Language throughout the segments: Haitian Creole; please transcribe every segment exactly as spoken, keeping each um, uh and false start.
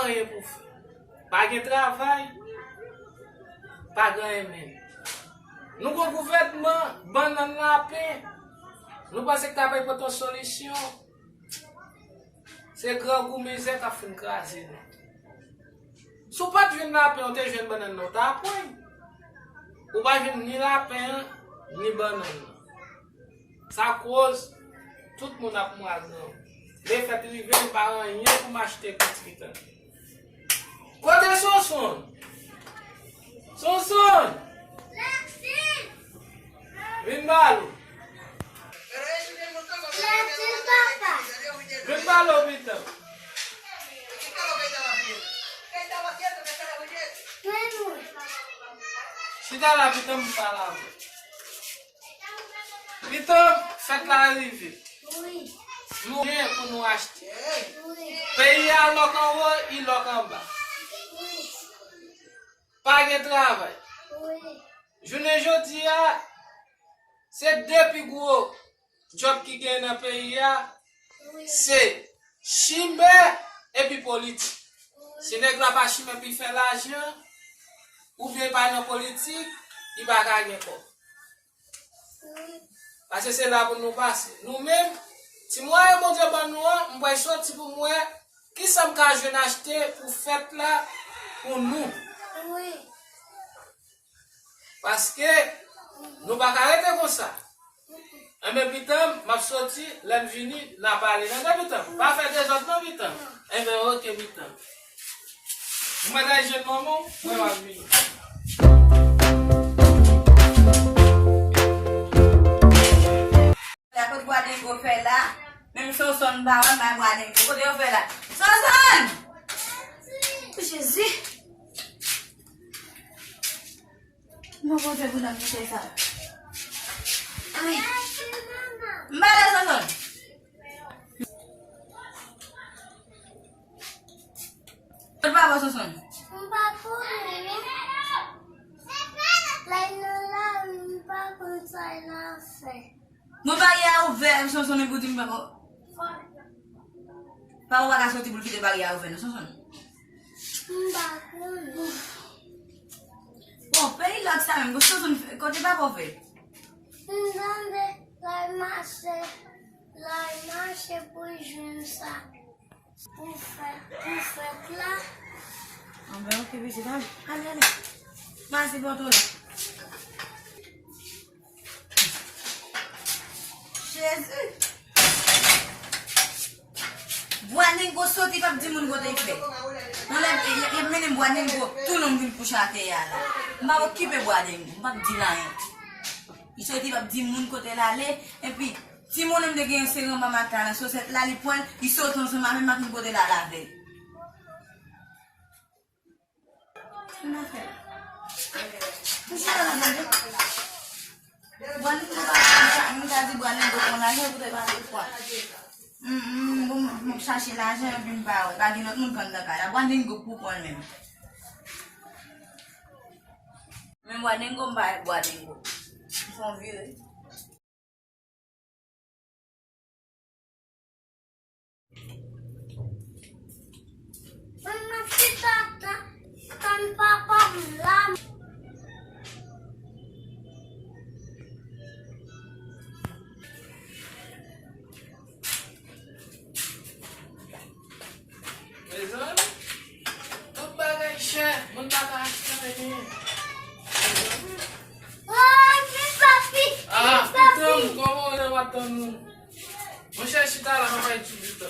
anyen pou fè. Pa gen travay, pa gen anyen menm. Nou gon gouvènman, bannann, lapen, nou panse k ta pral pote yon solisyon. Se grangou, mizè k ap fin kraze nou. Si w pa t jwenn lapen, w te jwenn bannann nan, w ta pran. Ou pa jwenn ni lapen an, ni bannann nan. Sa koz tout moun ap mouri ak grangou. Lè fèt rive, m pa gen anyen pou m achte pou ti pitit. Kote Sonson? Sonson! Vin ba l. Vin ba l, pitit. Chita la, pitit, m pale avè w. Pitit, fèt la rive. Nou gen pou nou achte. Peyi a lòk anwo, li lòk anba. Pa gen travay. Jounen jodi a, se de pi gwo djòb ki gen nan peyi a, se chimè epi politik. Si nèg la pa chimè pou l fè lajan, oubyen pa nan politik, li pa ka gen kòb. Paske se la pou nou pase. Nou menm, ti mwayen Bondye ban nou an, m pral soti pou m wè kisa m ka jwenn achte pou fèt la pou nou. Paske nou pa ka rete konsa. Enben, pitit, m ap soti, lè m vini, n a pale. Tande, pitit? Pa fè dezòd non, pitit. Enben, oke, pitit. Ou mèt al jwenn manman w, mwen m ap vini. La kot Bwadengo fè la? Menm Sonson m pa wè, m bay Bwadengo. Kote yo fè la? Sonson! Jezi! Mwen poze pou nan kite sa. Ay. M pa la Sonson. Kot papa Sonson? M pa konnen non. Lè nou la, m pa konn sa l ap fè. Bon, baryè a ouvè, Sonson, epi w di m pa ko-, papa pa ka soti pou l kite baryè a ouvè, non, Sonson. M pa konnen. Bon, peyi lòk sa menm, Sonson, kote papa w fè? M tande l al mache, l al mache pou l jwenn sa. Pou fèt, pou fèt la. Anben, oke, pitit, ale, ale, ale. Pase bò to la. Jezi! Bwadengo soti, p ap di moun kote l fè. Nan lè, y, y, y ap mennen Bwadengo, tou nonm vin kouche atè a la. M p ap okipe Bwadengo, m p ap di l anyen. Li soti, p ap di moun kote l ale, epi timoun m te gen yon seren anba matla nan sosèt la, li pran l, li soti ansanm avè m, m ap vin pote l al avè l. Sa m ap fè? M chita la tande. Bwadengo pa konn sa, m ta di Bwadengo konn lajan, poutèt pa konn pran. M, m, m, m ap chache lajan, epi m pa wè. Pa gen lòt moun k anndan kay la. Bwadengo pou pran l menm. Men Bwadengo, m pa wè Bwadengo. M fè yon vire. Mwen, mwen chita tann, tann papa m la. Mezanmi, tout bagay chè, moun pa ka achte anyen. Mezanmi. Woy, men papi, ah, men papi. Pitit m, kòman w ye, w ap tann nou? Monchè, chita la, papa, epi pitit.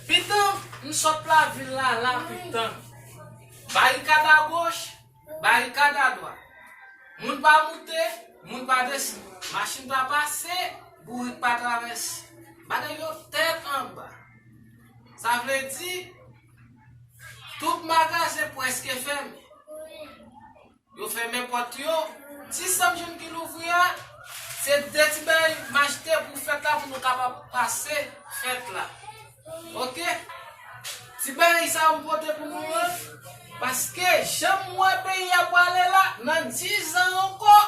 Pitit m, m sot lavil la, la, pitit m. Barikad agoch, barikad adwat. Moun pa moute, moun pa desann. Machin pa pase, bourik pa travèse. Bagay yo tèt anba. Sa vle di, tout magazen prèske fèmen. Yo fèmen pòt yo. Ti sa m jwenn ki louvri a, se de ti bagay m achte pou fèt la, pou nou kapab pase fèt la. Oke? Ti bagay sa yo m pote pou nou an, paske jan m wè peyi a prale la, nan diz an ankò,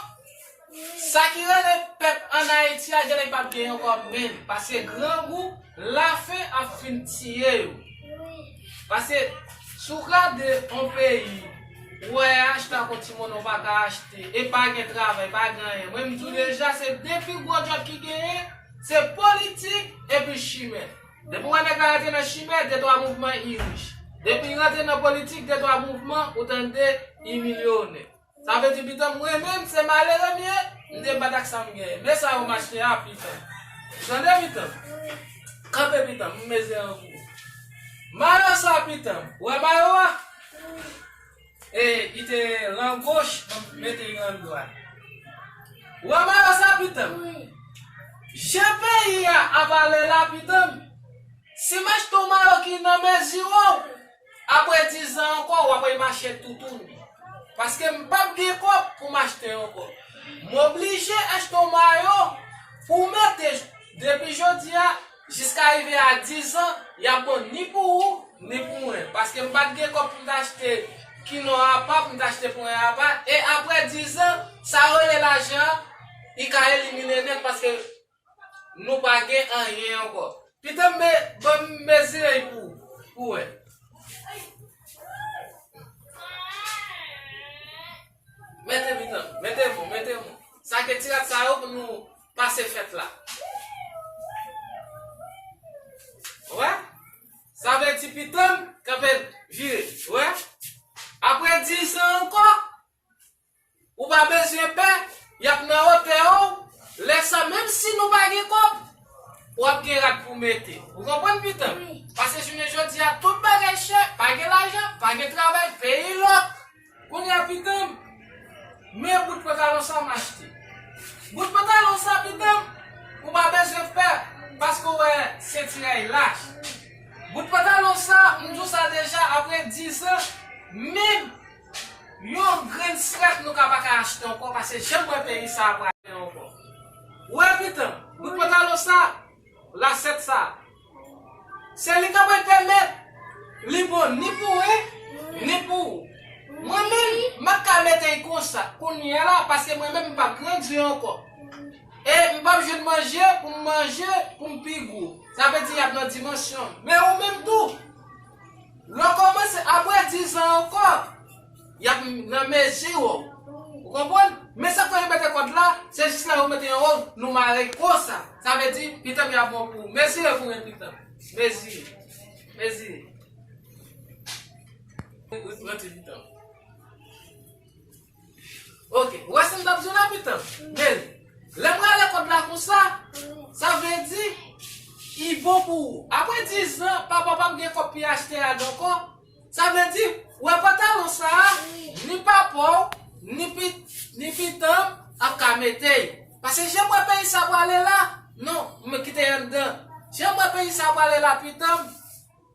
sa ki rele pèp ann Ayiti a, genlè p ap gen ankò menm, paske grangou Lafen ap fin tiye yo. Paske, si w gade yon peyi, ou wè achte ak yon ti monnen ou pa ka achte, e pa gen travay, pa gen anyen. Mwen, m di w deja, se de pi gwo djòb ki genyen, se politik epi chimè. Depi w wè nèg la rantre nan chimè, de twa mouvman i rich. Depi l rantre nan politik, de twa mouvman, ou tande i milyonè. Sa vle di, pitan m, mwen menm, se malere m ye, m te bat ak sa m genyen. Men sa yo m achte a, pitan m. Tande, pitan m. Kanpe, pitan m, m mezi an pou ou. Mayo sa, pitan m. Ou wè mayo a? E, li te ran goch, m mete li ran dwat. Ou wè mayo sa, pitan m? Wi. Jan peyi a ap ale la, pitan m, si m achte yon mayo ki nan mezi w, apre dizan ankò, w ap mache toutouni. Paske m p ap gen kòb pou m achte ankò. M oblije achte yon mayo pou w mete depi jodi a jiska rive a dizan, y ap bon ni pou ou, ni pou mwen. Paske m pa t gen kòb pou m ta achte kinon apa, pou m ta achte ponyen apa. E apre dizan, sa yo rele lajan an, li ka elimine nèt paske nou pa gen anyen ankò. Pitan m, ban m mezire l pou, pou w wè. Mete pitan m, mete bon, mete bon. Sa gen ti rad sa yo pou nou pase fèt la. Wè? Sa vle di pitan m, kanpe vire. Wè? Apre dizan ankò, ou pa bezwen pè, y ap nan wotè w. Lè sa, menm si nou pa gen kòb, w ap gen rad pou mete. Ou konprann, pitan m? Wi. Paske jounen jodi a, tout bagay chè, pa gen lajan, pa gen travay, peyi lòk. Kounye a, pitan m, men bout pantalon sa m achte. Bout pantalon sa, pitan m, ou pa bezwen pè, paske w wè senti a laj. Bout pantalon sa, m di w sa deja, apre dizan, menm yon grenn srèt nou ka pa ka achte ankò, paske jan m wè peyi sa a prale ankò. Ou wè, pitan m, bout pantalon sa, lasèt sa, se li k ap pèmèt li bon ni pou mwen, ni pou ou. Mwen menm, m ap ka mete l konsa, kounye a la, paske mwen menm, m p ap grandi ankò. E m p ap jwenn manje pou m manje, pou m pi gwo. Sa vle di y ap nan dimansyon. Men ou menm tou, lè w kòmanse, apre dizan ankò, y ap nan mezi w. Ou konprann? Men sa k fè yo mete kòd la, se jis lè yo mete anwo, nou mare konsa. Sa vle di, pitan m y ap bon pou ou. Mezire pou mwen, pitan m. Mezire. Mezire. Rantre, pitan m. Ok, ou wè sa m t ap di w la, pitan m? Men, lè m rale kòd la konsa, sa vle di, li bon pou ou. Apre dizan, papa pa p gen kòb pou l achte rad ankò. Sa vle di, ou wè pantalon sa a, ni papa w, ni pi-, ni pitan m ap ka mete l. Paske jan m wè peyi sa prale la, non, m kite l anndan. Jan m wè peyi sa prale la, pitan m,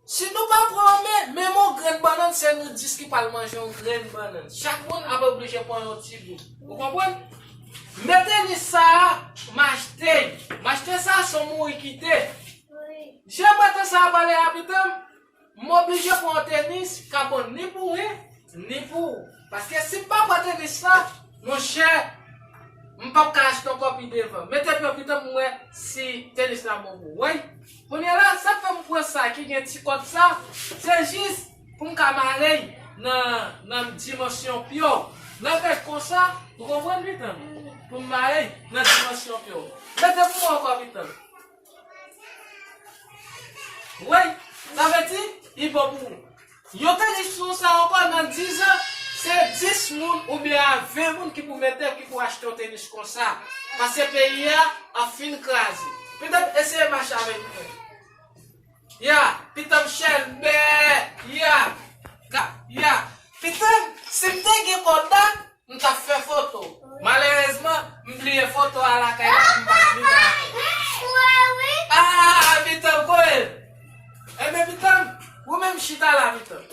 si nou pa pran men, menm yon grenn bannann, se nou dis ki pral manje yon grenn bannann. Chak moun ap oblije pran yon ti bout. Ou konprann? Men tenis sa a, m achte l. M achte sa, se yon mouri kite. Jan bannann sa a prale a, pitan m, m oblije pran yon tenis k ap bon ni pou mwen, ni pou ou. Paske si m pa pran tenis la, monchè, m p ap ka achte ankò pi devan. Mete pye w, pitan m, wè si tenis la bon pou ou. Wi. Kounye a la, sa k fè m pran sa ki gen ti kòd sa, se jis pou m ka mare l nan, nan dimansyon pye w. Nan fè konsa, ou konprann, pitan m? Pou m mare l nan dimansyon pye w. Mete pou mwen ankò, pitan m. Wi, sa vle di, li bon pou ou. Yon tenis konsa ankò nan dizan, se dis moun oubyen a ven moun ki pou mete, ki pou achte yon tenis konsa. Paske peyi a ap fin kraze. Pitan m, eseye mache avèk mwen. Ya, pitan m, chèlbè. Ya, ka, ya. Pitan m, si m te gen kòd la, m t ap fè foto. Malerezman, m bliye foto a lakay la, m pa t vin avè l. Ah, pitan m, kote l? Enben, pitan m, ou menm chita la, pitan m.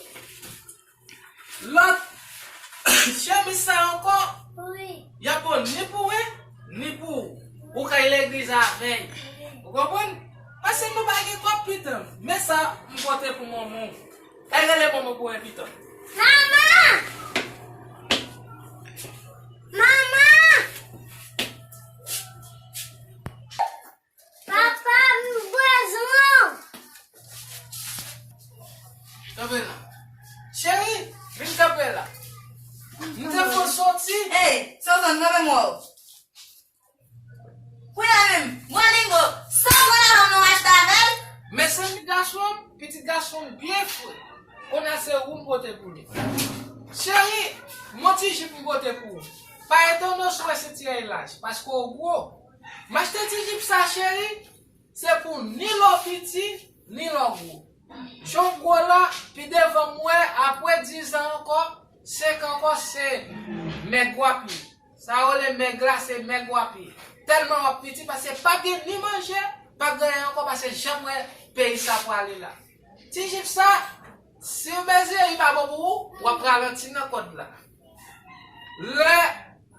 Lòt chemiz sa ankò, y ap bon ni pou mwen, ni pou ou. Ou k al legliz avè l. Ou konprann? Paske nou pa gen kòb, pitan m. Men sa, m pote pou manman w. Al rele manman pou envite. Manman! Manman! Papa, m bezwen w. Kanpe la. Cheri, vin kanpe la. M te pou soti. Ey, Sozòn, kanpe m wè w. Kounye a menm, Bwadingo, sa w wè la manman m achte avè l? Mezanmi gason, pitit gason byen fre. Kounye a se ou m pote pou li. Cheri, m on ti jip m pote pou ou. Pa etone w si w wè senti a laj, paske w gwo. M achte ti jip sa cheri, se pou ni lè w piti, ni lè w gwo. Jan w gwo la, pi devan m wè, apre dizan ankò, senk ankò, se mèg w ap ye. Sa yo rele mèg la, se mèg w ap ye. Tèlman w ap piti, paske p ap gen ni manje, p ap gen anyen ankò, paske jan m wè peyi sa prale la. Ti jip sa, si w bezwen li pa bon pou ou, w ap ralanti nan kòd la. Lè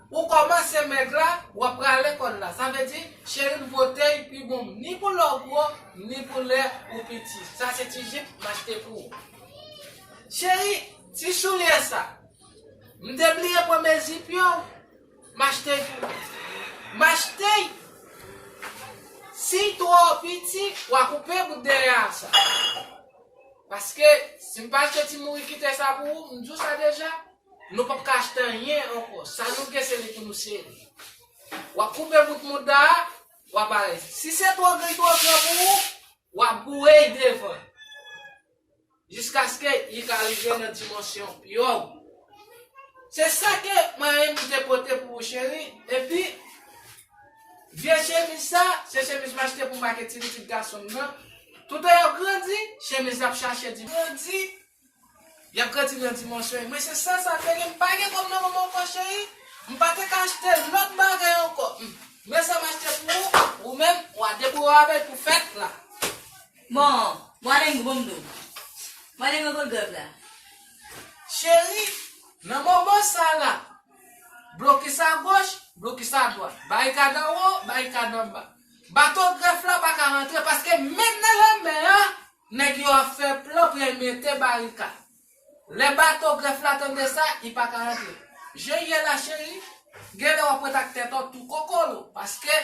ou kòmanse mèg la, w ap rale kòd la. Sa vle di, cheri m pote l pi bon ni pou lè w gwo, ni pou lè ou piti. Sa se ti jip m achte pou ou. Cheri, ti soulye sa. M te bliye pran mezi pye w. M achte l pou ou. M achte l. Si l twò piti, w a koupe bout dèyè a sa. Paske, si m pa achte ti mouri kite sa pou ou, m di w sa deja, nou p ap ka achte anyen ankò. Sa nou gen se li pou nou sere. W ap koupe bout mouda a, w ap arete. Si se twò gran, twò gran pou ou, w ap boure l devan. Jiskaske li ka rive nan dimansyon pi wo. Se sa ke mwen menm m te pote pou ou cheri. Epi, vye chemiz sa, se chemiz m achte pou make ti pitit gason m nan. Toutan y ap grandi, chemiz la ap chache di grandi. Y ap grandi nan dimansyon yo. Mwen se sèl sa m te gen. M pa gen kòb nan men m ankò cheri. M pa te ka achte lòt bagay ankò. Men sa m achte pou ou, ou menm, w a debouye avè l pou fèt la. Bon, Bwadingo, ban m di w. Bwadingo, kot grèf la? Cheri, nan moman sa la, blokis agoch, blokis adwat, barikad anwo, barikad anba. Bato grèf la pa ka rantre paske menm nan lanmè a, nèg yo ap fè plan pou y al mete barikad. Lè bato grèf la tande sa, li pa ka rantre. Jan l ye la cheri, genlè w ap ret ak tèt ou tou kokolo, paske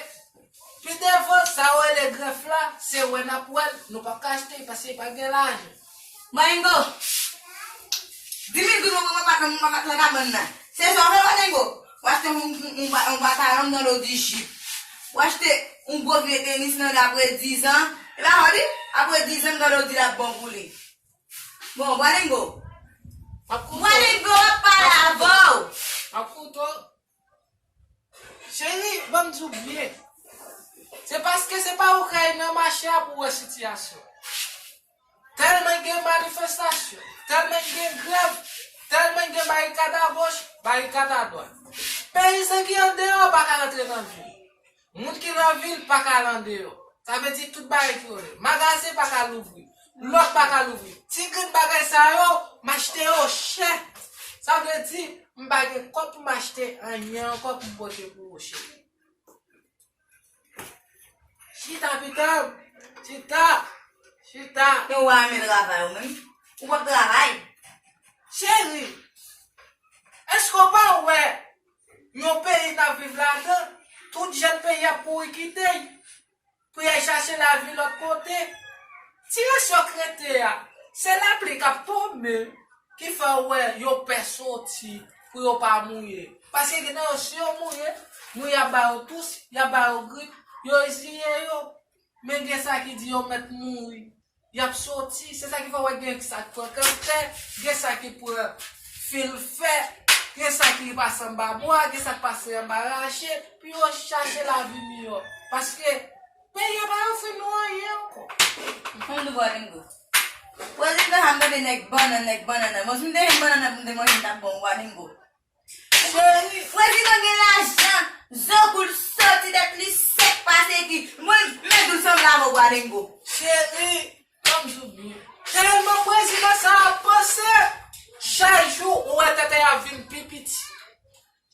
pi devan, sa yo rele grèf la, se wè n ap wè l, nou p ap ka achte l paske pa gen lajan. Bwadingo, di m tou mwen mwen pa t nan kabann nan. Se sa w fè Bwadingo? W achte yon, yon, yon, yon patayon m nan lodi jip. W achte yon gwo vye tenis nan apre dizan. E pa sa w di? Apre dizan m nan lodi l ap bon pou li. Bon, Bwadingo. M ap koute w. Bwadingo, w ap pale avè w. M ap koute w. Cheri, ban m di w byen. Se paske se pa ou k al nan mache a pou w wè sitiyasyon. Tèlman gen manifestasyon, tèlman gen grèv, tèlman gen barikad agoch, barikad adwat. Peyizan ki andeyò pa ka rantre nan vil. Moun ki nan vil pa ka al andeyò. Sa vle di tout bagay ki ouvè. Magazen pa ka louvri. Lòt pa ka louvri. Ti grenn bagay sa yo, m achte yo chè. Sa vle di, m pa gen kòb pou m achte anyen ankò pou m pote pou ou cheri. Chita, pitit. Chita. Chita. Men w a renmen travay ou menm? Ou p ap travay? Cheri, èske w pa wè yon peyi n ap viv ladan, tout jèn peyi ap kouri kite l pou y al chache lavi lòt kote? Ti rès yo k rete a, se lapli k ap tonbe ki fè w wè yo pè soti pou yo pa mouye. Paske gen nan yo, si yo mouye, mouye ap ba yo tous, y ap ba yo grip, yo reziye yo. Men gen sa ki di yo mèt mouri, y ap soti. Se sa ki fè w wè gen sa k pran kanntè, gen sa ki pran fil fè, gen sa ki pase anba bwa, gen sa k pase anba rache, pou yo chache lavi miyò. Paske peyi a pa ofri nou anyen ankò. Fò m di w Bwadingo. Prezidan sa m tande nèg bannann, nèg bannann nan. Bon, si m te jwenn bannann nan pou m te manje, m t ap bon Bwadingo. Cheri. Prezidan gen lajan, zo koul soti tèt li sèk pase ki. Mwen, men dou sanble avè w Bwadingo. Cheri, ban m di w byen. Tèlman prezidan sa ap panse, chak jou ou wè tèt a ap vin pi piti.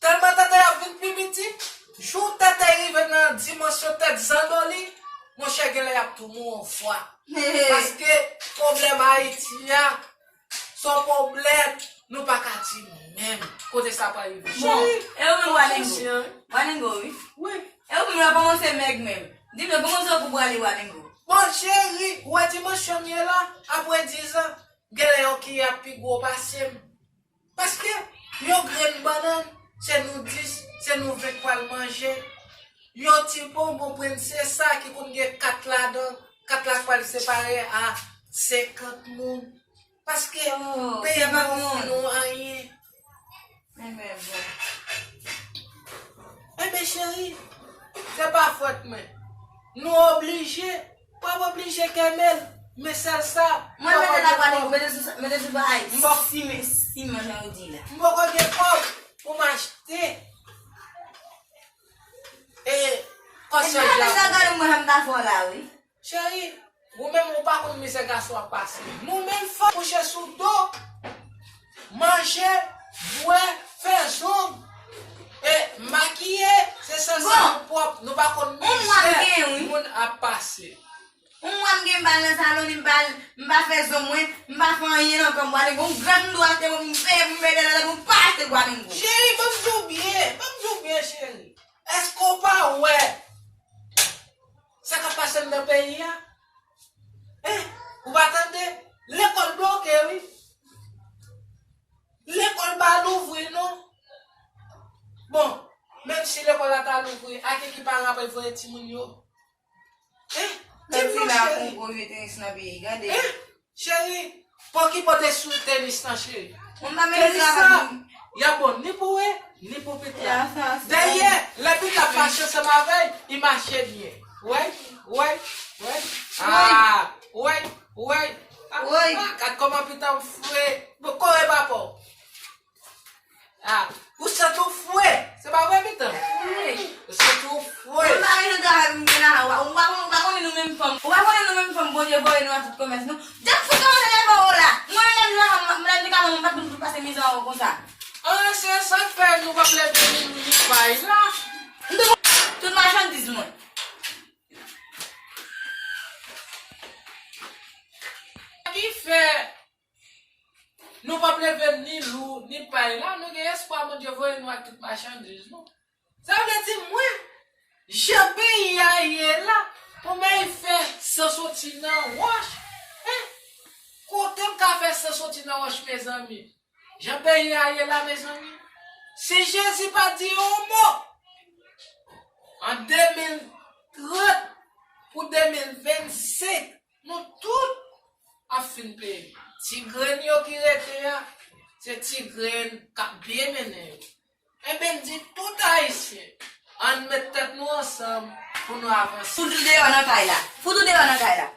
Tèlman tèt a ap vin pi piti, jou tèt a rive nan dimansyon tèt zandoli, monchè genlè y ap tou mouri yon fwa. Paske pwoblèm Ayiti a, se yon pwoblèm nou pa ka di menm kote sa pral rive. Bon, e ou menm Bwadingo? Bwadingo, wi. Wi. E ou menm la kòmanse mèg menm. Di m, kòman sa w pou prale Bwadingo? Bon, cheri, ou wè dimansyon m ye la, apre dizan, Genlè yon kiya pi gwo pase m. Paske yon grenn bannann, se nou dis, se nou ven k pral manje. Yon ti bonbon Prinsesa ki konn gen kat ladan, kat la pral separe a senkant moun. Paske peyi a pa konn fin nou anyen. Enben, cheri, se pa fòt mwen. Nou oblije, w ap oblije kenbe l. Men sèl sa, mwen mete la pale, mete sou, mete sou bagay. M poko simen, simen, jan ou di la. M poko gen kòb pou m achte e kòsèj la. Mwen gade mwen, m ta fò la, wi. Cheri, ou menm ou pa konn mizè gason ap pase. Nou menm fanm kouche sou do, manje, bwè, fè zong, e makiye, se sèl sa nou pwòp. Nou pa konn mizè moun ap pase. Yon mwa m gen bal nan salon li, m bal, m pa fè zong mwen, m pa fè anyen nan kò m. Gwadengo, yon grenn m dwe achte pou m peye pou m mete nan, pou m pa achte Gwadengo. Cheri, ban m di w byen, ban m di w byen, cheri. Èske w pa wè sa k ap pase anndan peyi a? Hein? Ou pa tande? Lekòl bloke, wi. Lekòl pa louvri, non. Bon, menm si lekòl la ta louvri, a ki, ki paran ap voye timoun yo? Hein? Di m non, cheri. Hein? Cheri, pòkipo te sou tenis lan, cheri. Tenis lan, y ap bon ni pou ou, ni pou pitit la. Dèyè, lè pitit la ap mache ansanm avè l, li mache byen. Wè, wè, wè. Ah, wè, wè. Ah, gad kòman pitit la fre. Bon, kore papa w. Ah, ou santi w fre, se pa vre, pitit? Wi. Ou santi w fre. Mwen pa gen travay pou m gen la, ou pa, ou pa konnen, ou pa konnen nou menm fanm. Ou pa konnen nou menm fanm, Bondye voye nou a tout kòmès nou. Dèk fout kòmanse leve anwo la. Mwen menm lè m vin lafanm, lè m vin lafanm, mwen pa t konn fout pase mizè anwo konsa. Ah, se sa k fè nou p ap leve ni lou ni pay la. M te pran tout machandiz mwen. Ki fè nou p ap leve ni lou, ni pay la, nou gen espwa Bondye voye nou ak tout machandiz nou. Sa vle di mwen, jan peyi a ye la, pou m al fè san soti nan wòch, hein? Kote m ka fè san soti nan wòch, mezanmi? Jan peyi a ye la, mezanmi, si Jezi pa di yon mo, an de mil trant pou de mil vennsenk, nou tout ap fin peri. Ti grenn yo ki rete a, se ti grenn k ap byen mennen yo. Enben, m di tout Ayisyen, ann met tèt nou ansanm pou nou avanse. Fout ou deyò nan kay la. Fout ou deyò nan kay la.